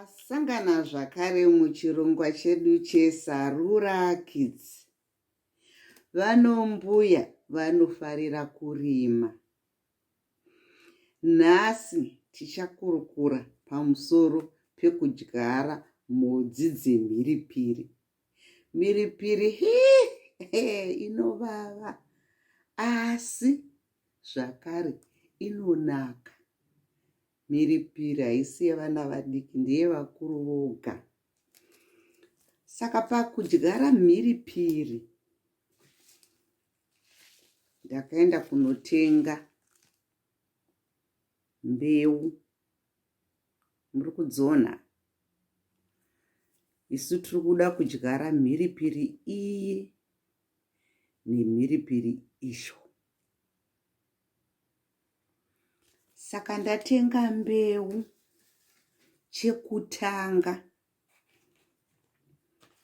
Tasangana zvakare muchirongwa chedu cheSarura Kids. Vanombuya vanofarira kurima. Nhasi tichakurukura pamusoro pekudyara mhodzi dzemhiripiri. Mhiripiri hii inovava asi zvakare inonaka. Mhiripiri haisi yevana vadiki ndeyevakuru voga. Saka pakudyara mhiripiri ndakaenda kunotenga mbeu. Muri kudziona? Isu tiri kuda kudyara mhiripiri iyi nemhiripiri iyo. Saka ndatenga mbeu chekutanga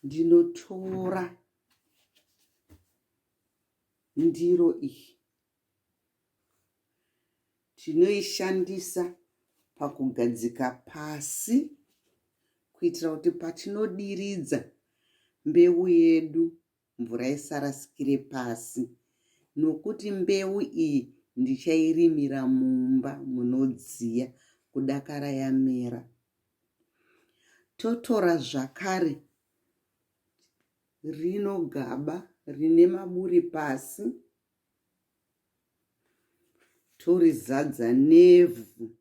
ndinotora ndiro iyi tinoishandisa pakugadzika pasi kuitira kuti patinodiridza mbeu yedu mvura isarasikire pasi nokuti mbeu iyi ndichairimira mumba munodziya kudakara yamera. Totora zvakare rino gaba rine maburi pasi torizadza nevhu,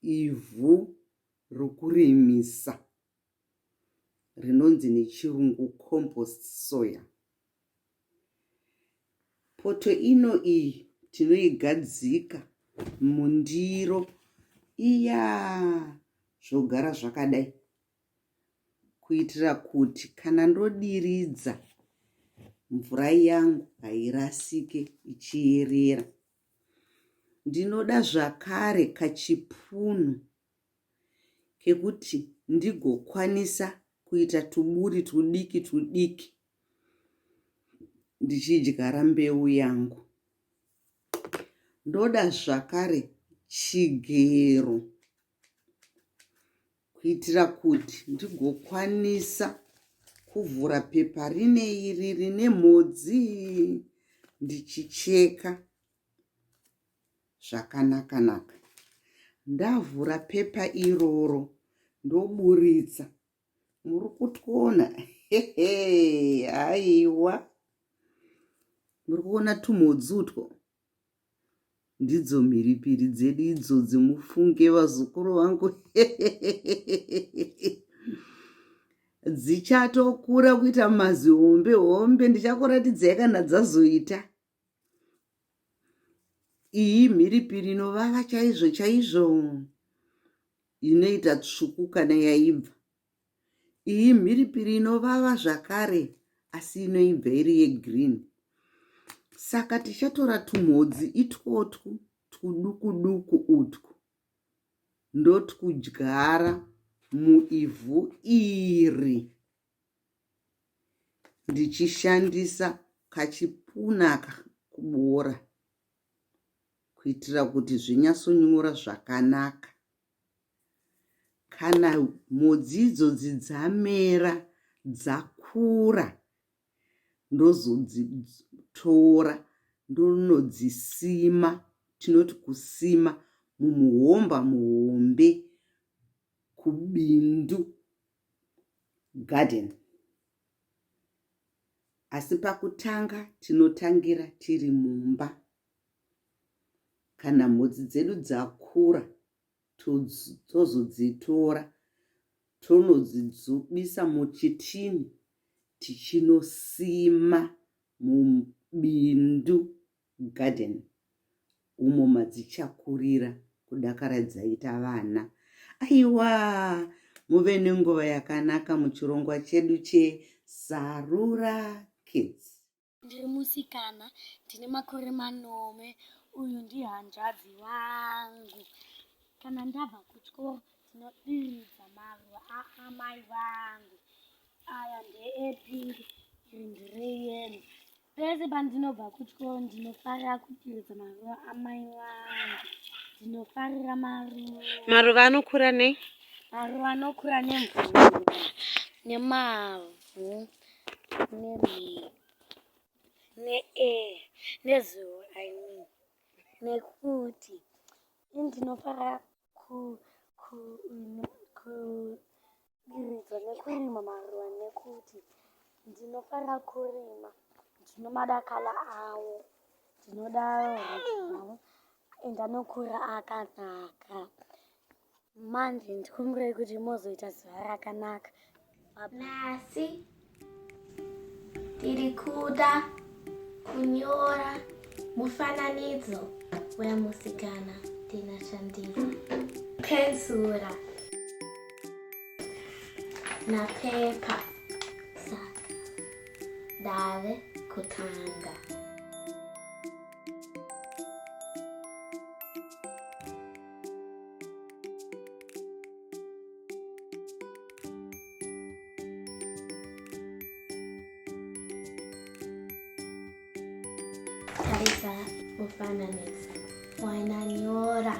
ivhu rokurimisa rinonzi nechirungu compost soil. Poto ino iyi tinoigadzika mundiro iya zvogara zvakadai kuitira kuti kana ndodiridza mvura yangu hairasike ichiyerera. Ndinoda zvakare kachipunu kekuti ndigokwanisa kuita tuburi tudiki tudiki ndichidyara mbeu yangu. Ndoda zvakare chigero kuitira kuti ndigokwanisa kuvhura pepa rine iri rine mhodzi ndichicheka zvakanaka-naka. Ndavhura pepa iroro ndoburitsa. Muri kutwona? Hehe, haiwa. Muri kuona tumhodzi utwo? Ndidzo mhiripiri dzedu idzodzi mufunge vazukuru vangu. Dzichatokura kuita mazihombe hombe ndichakuratidzai kana dzazoita. Iyi mhiripiri inovava chaizvo chaizvo inoita tsvuku kana yaibva. Iyi mhiripiri inovava zvakare asi inoibva iri yegreen. Saka tichatora tumhodzi itwotwu twuduku duku utwu ndotwudyara muivhu iri. Ndichishandisa kachipunu aka kuboora kuitira kuti zvinyatsonyora zvakanaka. Kana mhodzi idzodzi dzamera dzakura ndozodzitora ndonodzisima tinoti kusima mumuhomba muhombe kubindu garden. Asi pakutanga tinotangira tiri mumba. Kana mhodzi dzedu dzakura tozodzitora tonodzidzubisa muchitini tichinosima mubindu garden umo madzichakurira kudakara dzaita vana. Aiwa muve nenguva yakanaka muchirongwa chedu cheSarura Kids. Ndiri musikana ndine makore manomwe uyu ndihanzvadzi vangu. Kana ndabva kuchikoro ndinodiridza maruva aamai vangu. Aya ndeepingi iri ndereyero. Pese pandinobva kuchikoro ndinofarira kudiridza maruva amai vangu. Ndinofarira maruva. Maruva anokura nei? Maruva anokura nemvura, nemavhu, nemhepo, neair, nezuva I mean. Nekuti ini ndinofarira kudiridza nekurima maruva nekuti ndinofarira kurima ndinomada kala awo ndinoda rudzi and anokura akanaka. Manje ndikumbirei kuti mozoita zuva rakanaka. Nhasi tiri kuda kunyora mufananidzo wemusikana tinoshandisa penzura napepa saka dave kutanga. Tarisa mufananidzo wananyora.